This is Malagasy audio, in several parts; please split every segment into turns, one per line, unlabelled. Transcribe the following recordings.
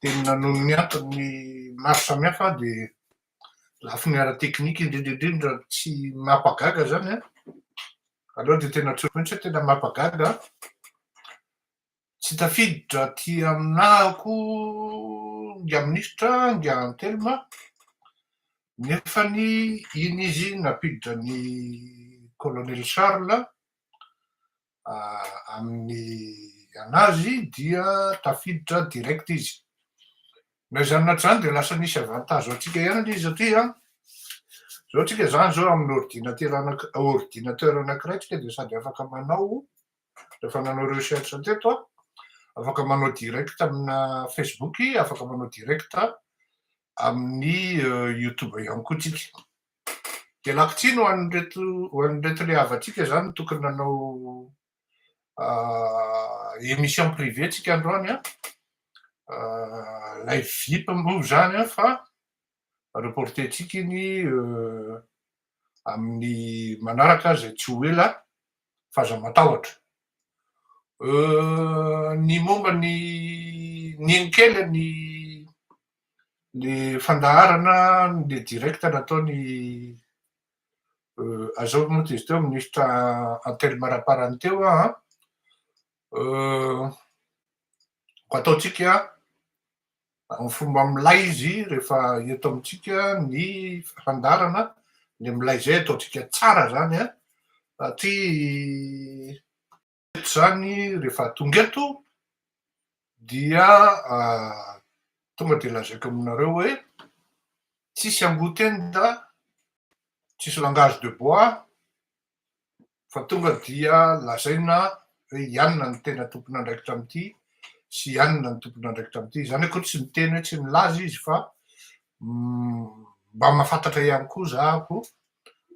Tena noho ny antony maro samihafa dia lafiny ara-teknika indrindra indrindra tsy mampagaga zany an. Aleo dia tena tsoriko mihitsy hoe tena mampagaga an. Tsy tafiditra aty aminahako ingahy minisitra, ingahy Antelme, nefany iny izy nampiditra ny colonel Charles amin'ny anazy dia tafiditra direct izy. Na izany na tsy izany dia lasa nisy avantage ho antsika ihany ilay izy satria izao tsika izany izao amin'ny ordinateur anaky- ordinateur anankiray tsika dia sady afaka manao, rehefa nanao recherche teto aho, afaka manao direct amina Facebook, afaka manao direct amin'ny youtube ihany koa tsika. Ialako tsiny ho an'ireto ho an'ireto le havantsika zany tokony nanao émission privée tsika androany an, live vip moa zany an fa reporter-tsika iny amin'ny manaraka zay tsy ho ela fa aza matahotra. Ny momba ny nino kely ny le fandaharana le direct nataony azao moa izy teo minisitra Anthelme Raparany teo an, ho ataontsika amin'ny fomba milay izy rehefa eto amintsika ny fandaharana, le milay zay ataontsika tsara zany an, satria eto zany rehefa tonga eto dia tonga de lazaiko aminareo hoe tsisy angotenda, tsisy langage de bois fa tonga dia lazaina hoe i anona no tena tompon'andraikitra amin'ity sy i anona no tompon'andraikitra amin'ity. Izany akory tsy miteny hoe tsy milaza izy fa mba mahafantatra ihany koa zahako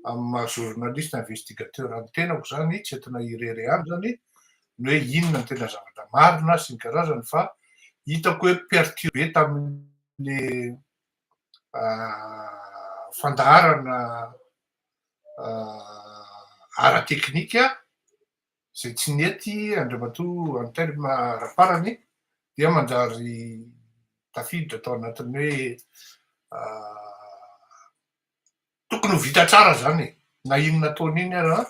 amin'ny maha journaliste investigateur ny tenako izany, tsy entina irery ihany izany ny hoe inona no tena zavatra marina sy ny karazany fa hitako hoe perturbé tamin'le fandaharana ara-teknika izay tsy nety Andriamatoa Anthelme Raparany dia manjary tafiditra tao anatin'ny hoe tokony ho vita tsara zany e, na inona ataony iny ara,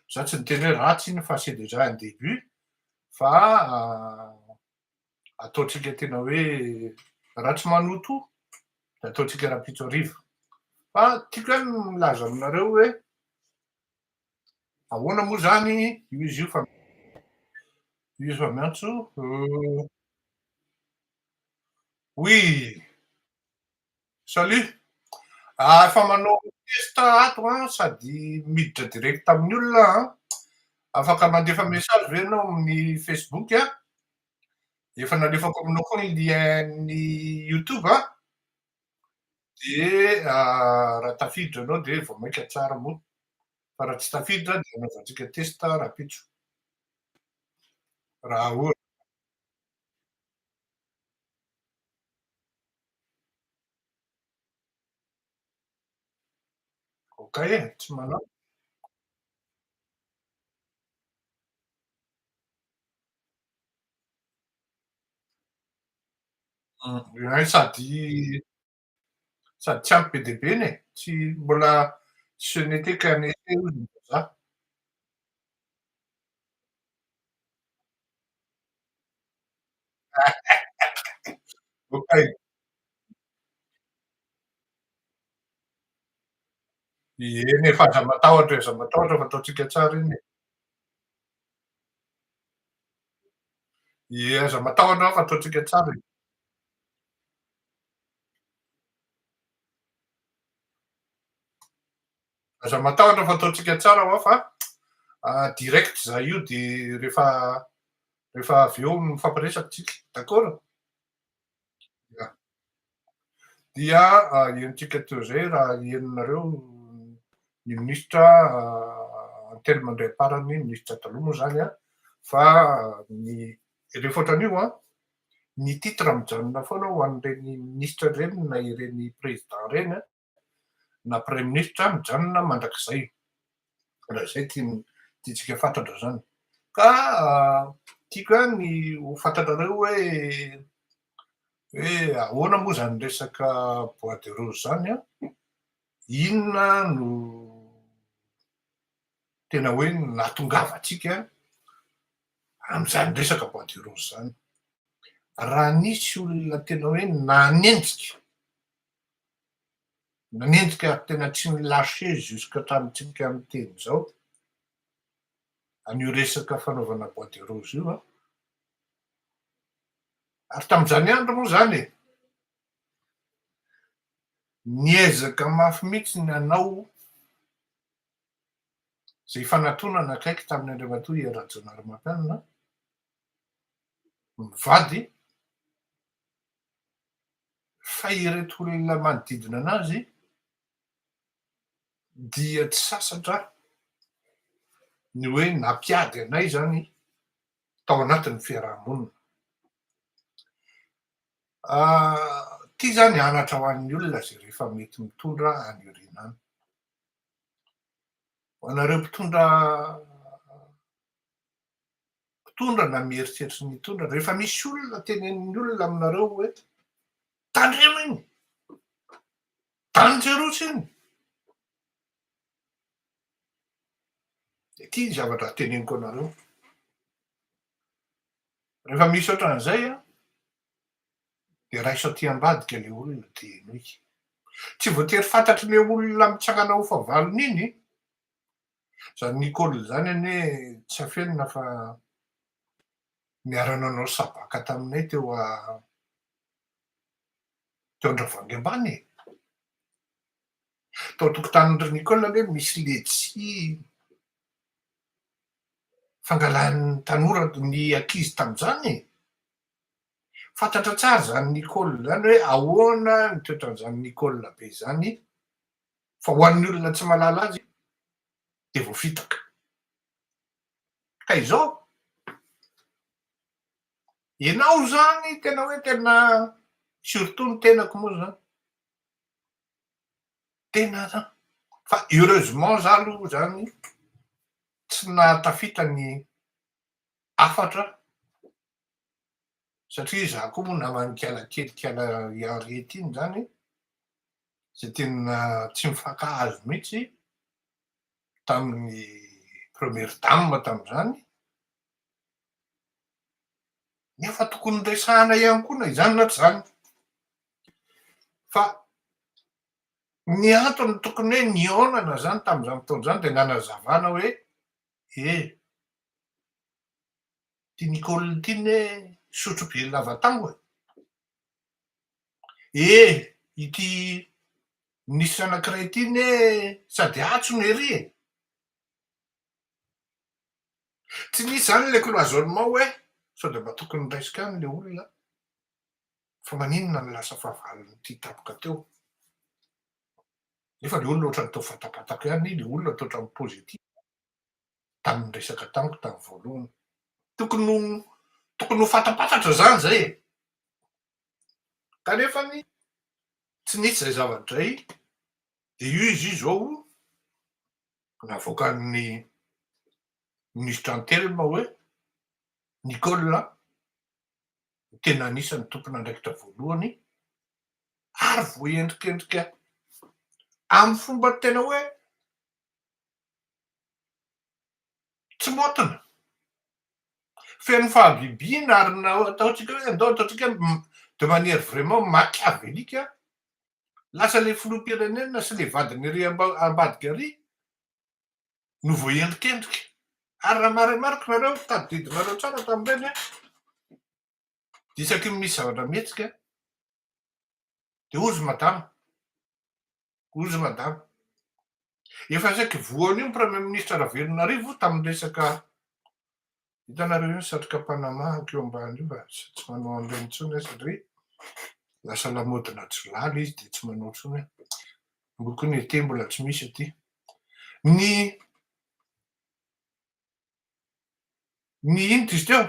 za tsy niteny hoe ratsy iny fa c'est déjà un début fa ataontsika tena hoe raha tsy manoto de ataontsika rahampitso hariva. Fa tiako ihany ny milaza aminareo hoe ahoana moa zany io izy io fa io izy fa miantso. Oui, salut. Efa manao test ato an, sady miditra direct amin'ny olona an. Afaka mandefa message ve ianao amin'ny Facebook an? Efa nalefako aminao koa ny lien-n'ny YouTube an. Dia raha tafiditra ianao dia vao mainka tsara moa. Fa raha tsy tafiditra dia anaovantsika test rahampitso. Raha ohatra. Ok e, tsy manao. Sady sady tsy ampy be dia be iny e, tsy mbola ce n'était qu'un essai hoy ny vazaha. Ok. Eny e, fa aza matahotra e, aza matahotra fa ataontsika tsara iny e. Ie, aza matahotra fa ataontsika tsara e. Aza matahotra fa ataontsika tsara hoa fa direct za io de rehefa rehefa avy eo mifampiresaka tsika. D'accord? Ya. Dia henontsika teo izay raha henonareo ny minisitra Anthelme Andriamparany, minisitra taloha moa izany an, fa ny rehefa ohatran'io an, ny titre mijanona foana ho an'ireny minisitra ireny na ireny président ireny an, na praiminisitra mijanona mandrakizay. Raha izay tian- tiantsika fantatra izany. Ka tiako ihany ny ho fantatrareo hoe Hoe ahoana moa zany resaka bois de rose zany an? Inona no tena hoe nahatongavantsika am'izany resaka bois de rose zany? Raha nisy olona tena hoe nanenjika, nanenjika ary tena tsy ni-lâché jusque hatramintsika miteny zao, an'io resaka fanaovana bois de rose io an, ary tam'izany andro moa zany e, niezaka mafy mihitsy ny anao zay fanatonana akaiky tamin'ny Andriamatoa Hery Rajaonarimampianina mivady, fa ireto olona manodidina anazy dia tsy sasatra ny hoe nampiady anay zany tao anatin'ny fiarahamonina. Ty zany anatra ho an'ny olona zay rehefa mety mitondra any aoriana any. Ho anareo mpitondra mpitondra na mieritreritry ny hitondra, rehefa misy olona tenenin'ny olona aminareo hoe tandremo iny, dangerous iny, de ty ny zavatra teneniko anareo. Rehefa misy ohatran'izay an, de raiso aty ambadika le olona de henoy. Tsy voatery fantatry le olona mitsangana ho fahavalony iny, zany Nicole zany anie tsy afenina fa niara-nanao sabaka taminay teo a teo Andravoahangy ambany e. Tao an-tokotanin'ry Nicole anie misy letchi fangalan'ny tanora ny ankizy tam'izany e. Fantatra tsara zany Nicole zany hoe ahoana ny toetran'izany Nicole be zany, fa ho an'ny olona tsy mahalala azy de voafitaka. Ka izao, ianao zany tena hoe tena surtout ny tenako moa zany, tena zany, fa heureusement za aloha zany tsy nahatafita ny hafatra satria za koa moa naman'ny kiala kely kiala Henriette iny zany, zay tena tsy mifankahazo mihitsy tamin'ny première dame tam'izany, nefa tokony resahana ihany koa na izany na tsy zany. Fa ny antony tokony hoe nihaonana zany tam'izany fotoana zany de nanazavana hoe e ty Nicole ty ne sotrobe lava tango e, e ity nisy anankiray ty ne sady atso no ery e. Tsy nisy zany le cloisonnement hoe sao de mba tokony raisika any le olona fa maninona no lasa fahavalon'ity tampoka teo. Nefa le olona ohatran'ny tao fantapantako ihany, le olona toa ohatran'ny positif tamin'ny resaka tamiko tamin'ny voalohany. Tokony ho fantapantatra zany zay e. Kanefany tsy nisy zay zavatra zay, de io izy io zao navoakan'ny ministra Antelme hoe Nicole tena anisan'ny tompon'andraikitra voalohany ary voaendrikendrika amin'ny fomba tena hoe tsy maotina. Feno fahabibiana ary na ataontsika hoe andao ataontsika de manière vraiment machiavélique, lasa le filoham-pirenena sy le vadiny ery ambadika ary no voaendrikendrika. Ary raha marimariko nareo, tadidinareo tsara tamin'ireny a, de isaky ny misy zavatra mihetsika de ozy madama, ozy madama. Efa saiky voan'io ny premier ministre Ravelonarivo tamin'ny resaka hitanareo io ny satroka Panama akeo ambany io fa tsy manao an'ireny intsony aho satria lasa lamaodina jiolahy izy de tsy manao intsony aho. Mbola koa ny été mbola tsy misy aty. Ny ino ty izy teo?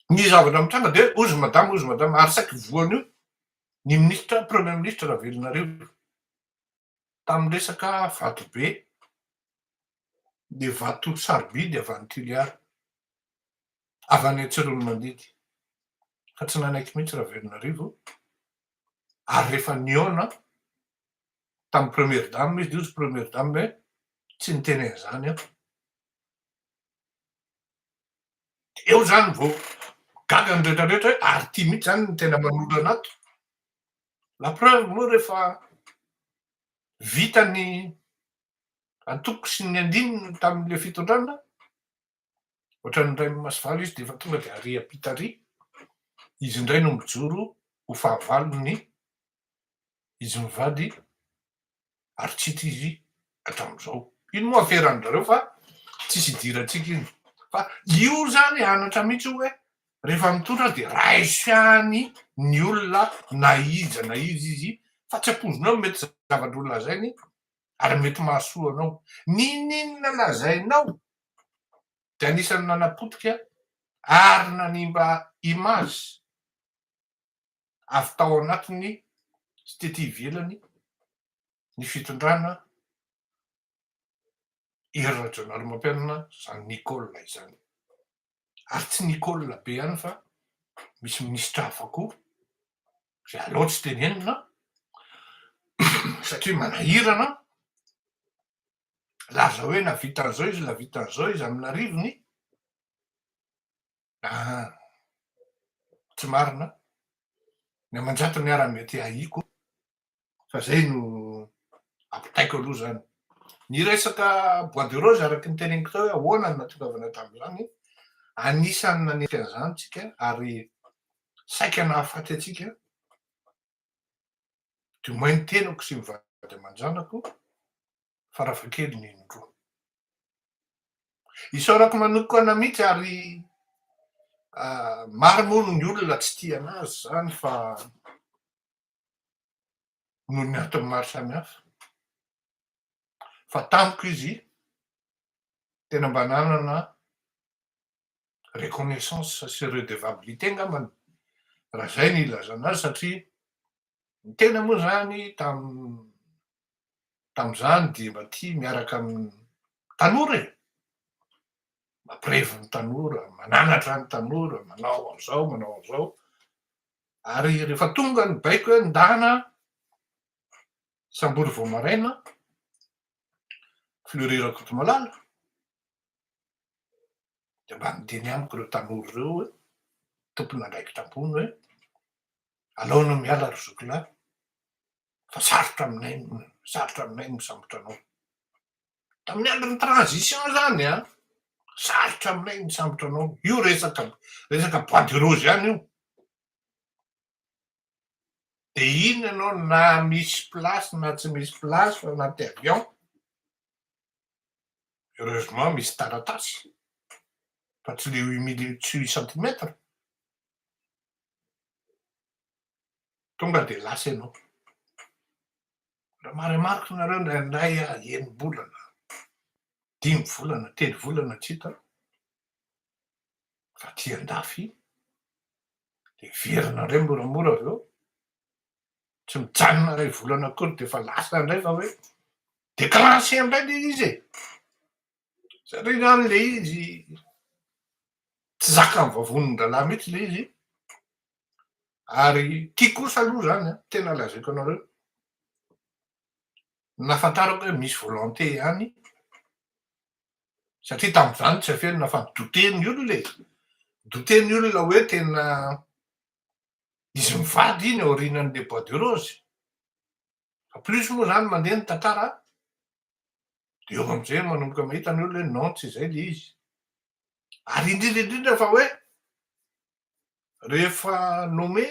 Ny zavatra mitranga de ozy madama, ozy madama, ary saiky voan'io ny ministre premier ministre Ravelonarivo tamin'ny resaka vato be, le vato sarobidy avy any Toliara, avy any Antsiroanomandidy. Fa tsy nanaiky mihitsy Ravelonarivo, ary rehefa nihaona tamin'ny première dame izy, dia hoy izy première dame hoe tsy niteny an'izany aho. Eo izany vao gaga ny rehetra rehetra hoe ary ity mihitsy izany no tena manolana ato. La preuve moa rehefa vita ny antoko sy ny andininy tamin'ilay fitondrana, ohatran'ny iray masivalo izy dia efa tonga dia ary ampita ary, izy indray no mijoro ho fahavalony izy mivady ary tsy hita izy hatramin'izao. Iny moa aferan-dry zareo fa tsisy idirantsika iny. Fa io zany anatra mihitsy io hoe rehefa mitondra dia raiso ihany ny olona na iza na iza izy fa tsy ampoizinao ny mety zavatra ho lazainy ary mety mahasoa anao. N'inon'inona lazainao dia anisan'ny nanapotika ary nanimba image avy tao anatiny sy tety ivelany ny fitondrana Hery Rajaonarimampianina izany Nicole izany. Ary tsy Nicole be ihany fa misy minisitra hafa koa izay aleo tsy tenenina satria manahirana, laza hoe nahavita an'izao izy, nahavita an'izao izy amin'arivony. Ah, tsy marina. Ny aman-jatony ara mety ahiko fa zay no ampitaiko aloha zany. Ny resaka bois de rose araky ny teneniko teo hoe ahoana no nahatongavana tamin'izany, anisan'ny nanenjika an'izany tsika ary saika nahafaty antsika, du moins ny tenako sy ny vady aman-janako, farafahakeliny indroa. Isaorako manokana mihitsy ary maro moa ny olona tsy tia anazy zany fa noho ny antony maro samihafa. Fa tamiko izy tena mba nanana reconnaissance sy redevabilité angambany raha zay no ilazana azy satria ny tena moa zany tam tam'zany dia mba tia miaraka amin'ny tanora e, mampirevy ny tanora, mananatra ny tanora, manao an'izao, manao an'izao, ary rehefa tonga ny baiko hoe ndana sambory vao maraina, Fleury Rakotomalala, dia mba niteny amiko ireo tanora ireo hoe, tompon'andraikitra ambony hoe, alao ianao miala ry zoky lahy fa sarotra aminay sarotra aminay ny misambotra anao. Tamin'ny andron'ny transition zany an, sarotra aminay ny misambotra anao. Io resaka resaka bois de rose ihany io. Dia iny ianao na misy place na tsy misy place fa anaty avion, heureusement misy taratasy fa tsy le huit mille tsy huit centimètre, tonga dia lasa ianao. Raha marimaritra nareo indraindray aho enim-bolana, dimy volana, telo volana tsy hita fa aty an-dafy Dia miverina indray moramora avy eo, tsy mijanona iray volana akory dia efa lasa indray fa hoe déclenché indray ilay izy e! Satria izany ilay izy tsy zakan'ny vavonin-drahalahy mihitsy ilay izy, ary ity kosa aloha izany an, tena lazaiko anareo, nahafantarako hoe misy volonté ihany Satria tamin'izany tsy afenina fa douter ny olona e! Douter ny olona hoe tena izy mivady iny aorianan'le bois de rose. Fa plus moa zany mandeha ny tantara de eo am'zay manomboka mahita ny olona hoe non tsy izay le izy. Ary indrindra indrindra fa hoe rehefa nommé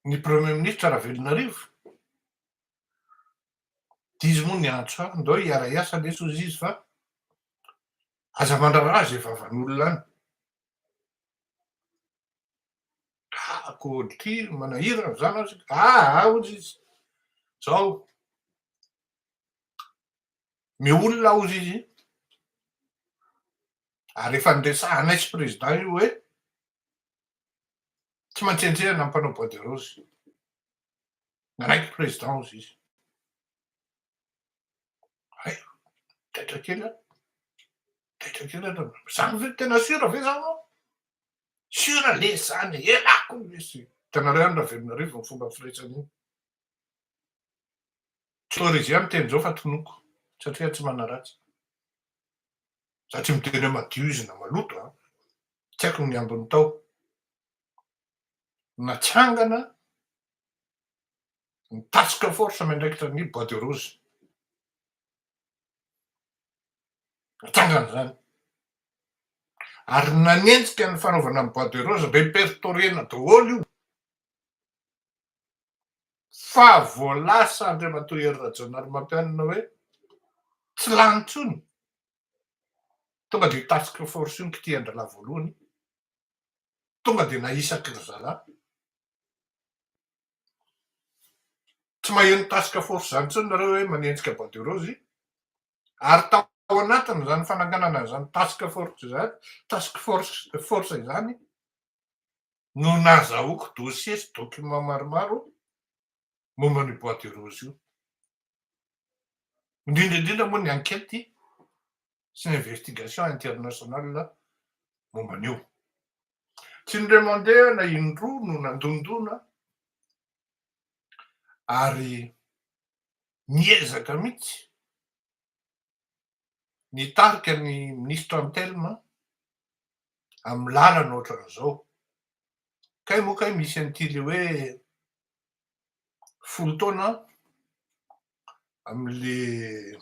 ny premier ministre Ravelonarivo Dia izy moa niantso ahy, ndao hiara-hiasa lesy hozy izy fa aza mandrara izay vavan'olona any. Ah, ko ity manahirana izany hozy izy. Ah, ah hozy izy, zao, me olona hozy izy, ary efa niresahanay sy président io hoe tsy maintsy enjehina ny mpanao bois de rose. Nanaiky président hozy izy. Hay, taitra kely aho. Taitra kely aho aloha, zany ve tena sûr ve zany an? Sûr lesy zany e, elah koa lesy. Hitanareo ihany Ravelonarivo ny fomba firesany iny. Tsy autorisé aho miteny izao fa tonoko satria tsy manaratsy. Za tsy miteny hoe madio izy na maloto an! Tsy haiko ny ambiny tao. Natsangana ny task force miandraikitra ny bois de rose. Natsangana izany. Ary nanenjika ny fanaovana ny bois de rose, repertoriena daholo io. Fa vao lasa Andriamatoa Hery Rajaonarimampianina hoe tsy lany intsony, tonga dia io task force io no kitihan-drahalahy voalohany, tonga dia nahisaky ry zalahy. Tsy maheno task force izany intsony nareo hoe manenjika bois de rose, ary tao anatin'izany fananganana an'izany task force izany, task force force izany, no nahazahoako dossier sy document maromaro momba an'io bois de rose io. Indrindra indrindra moa ny enquête sy ny investigation internationale momba an'io. Tsy indray mandeha na indroa no nandondona ary niezaka mihitsy nitarika ny minisitra Antelme amin'ny lalana ohatran'izao. Kay moa kay misy an'ity le hoe folo taona amin'le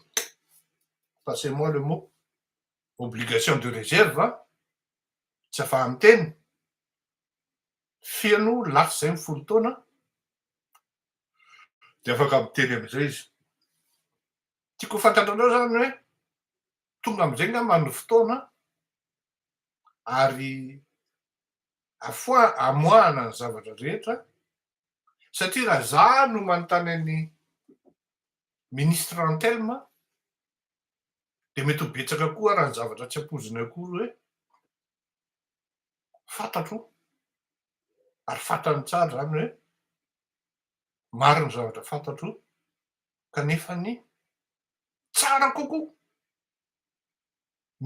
passez-moi le mot obligation de réserve tsy afaha-miteny, feno lasa izay ny folo taona dia afaka miteny amin'izay izy. Tiako ho fantatrareo zany hoe tonga amin'izay angamba ny fotoana ary afoa- amoahana ny zavatra rehetra satria raha za no manontany an'i ministre Anthelme dia mety ho betsaka koa raha ny zavatra tsy ampoizina akory hoe fantatro ary fantany tsara zany hoe maro ny zavatra fantatro kanefa ny tsara kokoa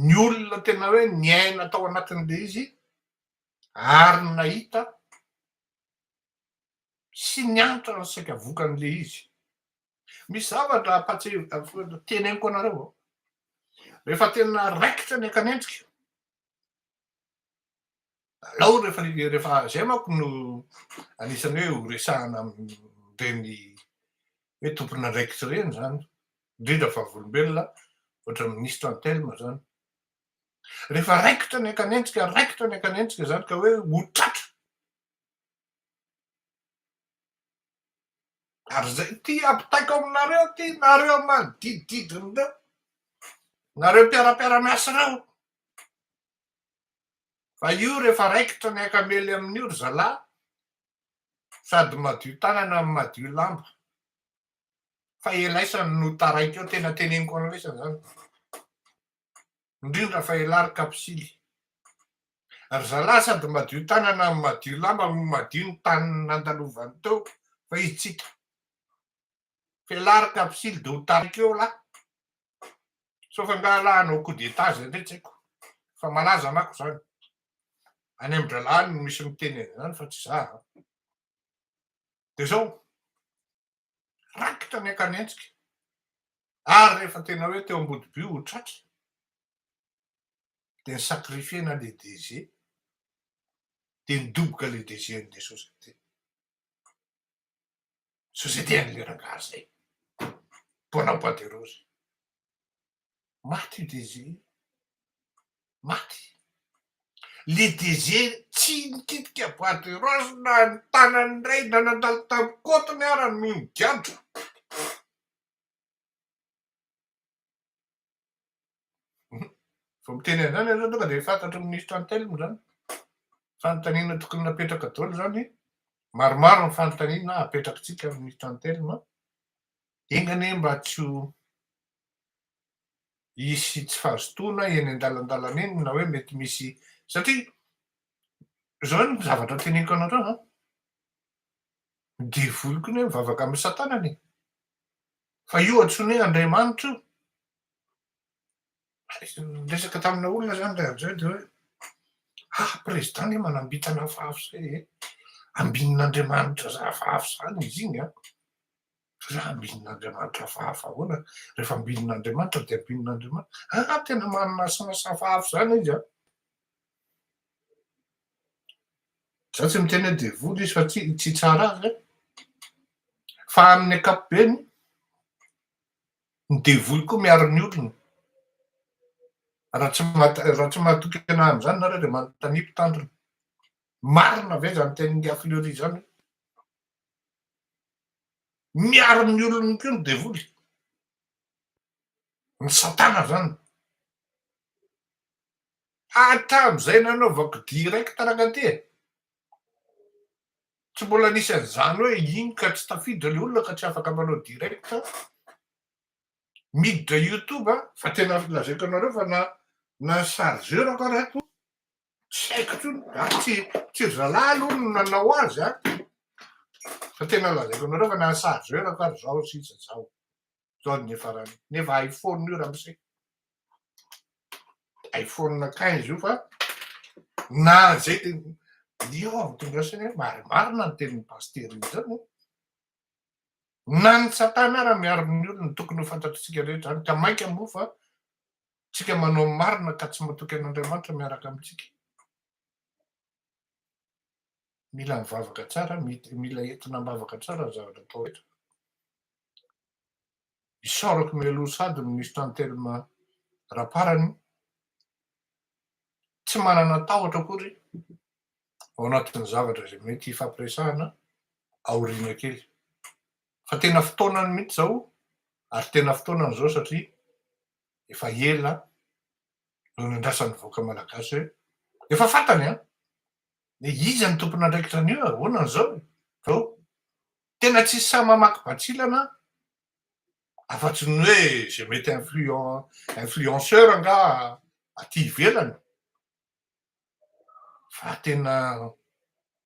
ny olona tena hoe niaina tao anatin'ilay izy ary nahita sy niantra ny saika vokan'ilay izy. Misy zavatra ampatsiahy teneniko anareo ao. Rehefa tena raikitra ny akanendrika, alao rehefa rehefa zay manko no anisan'ny hoe ho resahana amin'ireny hoe tompon'andraikitra ireny zany, indrindra fa volombelona ohatran'ny minisitra Antelme zany. Rehefa raikitra ny ankanenjika, raikitra ny ankanenjika zany ka hoe ho tratra. Ary zay ty ampitaiko aminareo ty, nareo manodidididin'ireo, nareo mpiara-piara-miasa ireo. Fa io rehefa raikitra ny ankamely amin'io ry zalahy, sady madio tanana no madio lamba. Fa elaisany no taraiky eo, tena teneniko an'laisany zany. Indrindra fa elah ry kapisily. Ry zalahy sady madio tanana no madio lamba no madio ny tany nandalovany teo fa izy tsy hita. Fa elah ry kapisily de ho taraiky eo lah. Sauf angaha lah hanao coup d'état zay ndray tsy haiko. Fa malaza manko zany. Any amin-drahalahy any no misy miteny an'izany fa tsy za an. De zao, raikitra ny ankanenjika. Ary rehefa tena hoe teo Ambodibio ho tratra dia ni-sacrifier-na le DG dia nidoboka le DG an'le société. Société an'le rangahy zay. Mpanao bois de rose. Maty io DG io. Maty. Le DG tsy nikitika bois de rose na ny tanany indray na nandalo tamin'ny kotiny ara no nigadra. Vao miteny an'izany ianareo tonga dia fantatry ny minisitra Antelme izany. Fanontaniana tokony napetraka daholo izany. Maromaro ny fanontaniana apetrakitsika amin'ny minisitra Antelme. Enga anie mba tsy ho hisy tsy fahazotoana eny an-dalandalana eny na hoe mety misy satria izao ny zavatra teneniko anareo an, ny devoly koa anie mivavaka amin'ny satanana e. Fa io antsoina hoe Andriamanitra io. Niresaka tamina olona zany ray am'izay de hoe ah, président anie manambitana hafahafa zay e, ambinin'Andriamanitra hafahafa zany izy iny an. Fa ambinin'Andriamanitra hafahafa ahoana? Rehefa ambinin'Andriamanitra de ambinin'Andriamanitra. Ah, tena manana sens hafahafa zany izy an. Za tsy miteny hoe devoly izy fa tsy tsy tsara azy an. Fa amin'ny ankapobeny, ny devoly koa miaro ny olony. Raha tsy raha tsy mahatoky anahy amin'izany nareo dia manontania mpitandrina. Marina ve izany tenin'ingahy Fleury izany? Miaro ny olony koa ny devoly. Ny satana zany. Hatramin'izay nanaovako direct rangahy e. Tsy mbola nisy an'izany hoe iny ka tsy tafiditra le olona ka tsy afaka manao direct. Miditra youtube fa tena lazaiko anareo fa na na chargeur-ko ary ato tsy haiko intsony, ary tsy tsy ry zalahy aloha no nanao azy an, fa tena lazaiko anareo fa na chargeur-ko ary zao sisa zao, zao ny niafarany, nefa iPhone io ramose, iPhone 15 io fa na zay de io aho tonga saina hoe marimarina ny tenin'ny pasitera io zany an. Na ny satana ara miaro ny olony, tokony ho fantatritsika rehetra zany, ka mainka moa fa tsika manao ny marina ka tsy matoky an'Andriamanitra miaraka amintsika. Mila mivavaka tsara, mila entina am-bavaka tsara ny zavatra atao rehetra. Isaorako mialoha sady Minisitra Anthelme Raparany, tsy manana tahotra akory ao anatin'ny zavatra izay mety hifampiresahana aoriana kely. Fa tena fotoanany mihitsy izao ary tena fotoanany izao satria efa ela no nandrasan'ny vahoaka malagasy hoe efa fantany an! Hoe iza no tompon'andraikitra an'io, ahoana an'izao e? Zao. Tena tsisy sahy mamaky batsilana afa-tsy ny hoe izay mety influenceur angaha aty ivelany. Fa tena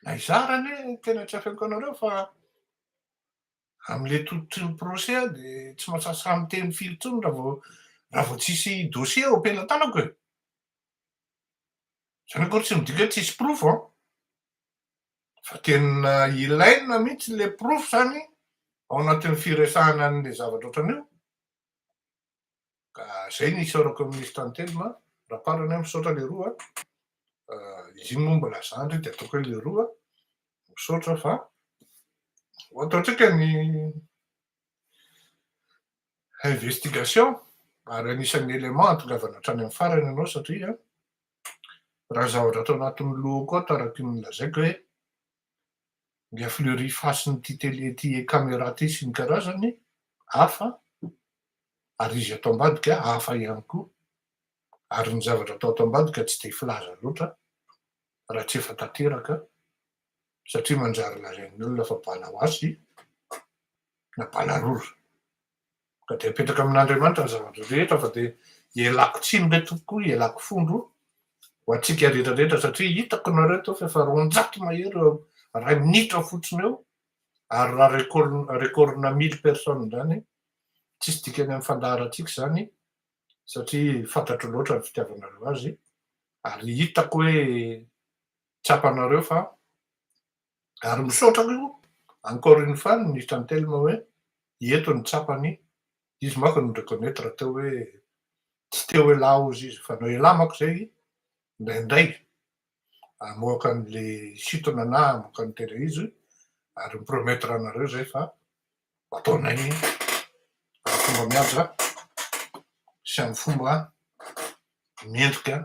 na izaho ary anie tena tsy afeniko anareo fa am'le tototry ny procès aho de tsy mahasahisahy miteny firy intsony raha vao raha vao tsisy dossier eo am-pelatanako e. Zany akory tsy midika hoe tsisy porofo an, fa tena ilaina mihitsy le porofo zany ao anatin'ny firesahana an'le zavatra ohatran'io. Ka zay ny isaorako an'i Mister Antelme, Raparany a, misaotra leroa a, izy iny moa mbola zandry de ataoko hoe leroa, misaotra fa ho ataontsika ny investigation ary anisan'ny élément ahatongavana hatrany amin'ny farany ianao satria raha zavatra ato anatin'ny lohako ato araky ny lazaiko hoe ny Fleury fasin'ity télé ity caméra ity sy ny karazany hafa ary izy ato ambadika hafa ihany koa ary ny zavatra atao ato ambadika tsy dia filaza loatra raha tsy efa tanteraka satria manjary lazain'ny olona fa bala ho azy na bala rora. Ka dia apetraka amin'Andriamanitra ny zavatra rehetra fa dia ialako tsiny re tompoko, ialako fondro ho antsika rehetra rehetra satria hitako nareo teo fa efa 200 mahery eo ray minitra fotsiny eo ary raha record record-na mille personnes zany tsisy dikany amin'ny fandaharantsika izany satria fantatro loatra ny fitiavanareo azy ary hitako hoe tsapanareo fa Ary misaotra koa encore une fois ny Mister Antelme hoe eto ny tsapany, izy manko no ni-reconnaitre teo hoe tsy teo elah hozy izy, fa nao elah manko zay indraindray hamoaka an'le hisintona na hamoaka ny tena izy ary mi-promettre anareo zay fa ataonay amin'ny fomba mihaja sy amin'ny fomba mendrika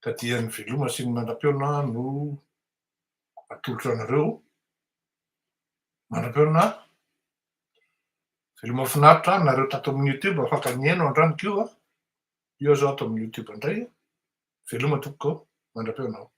ka dia ny veloma sy ny mandra-pihaona no atolotro anareo. Mandra-pihaona, veloma finaritra nareo tato amin'ny youtube afaka nihaino androany koa, io aho zao ato amin'ny youtube indray, veloma tompoko, mandra-pihaona.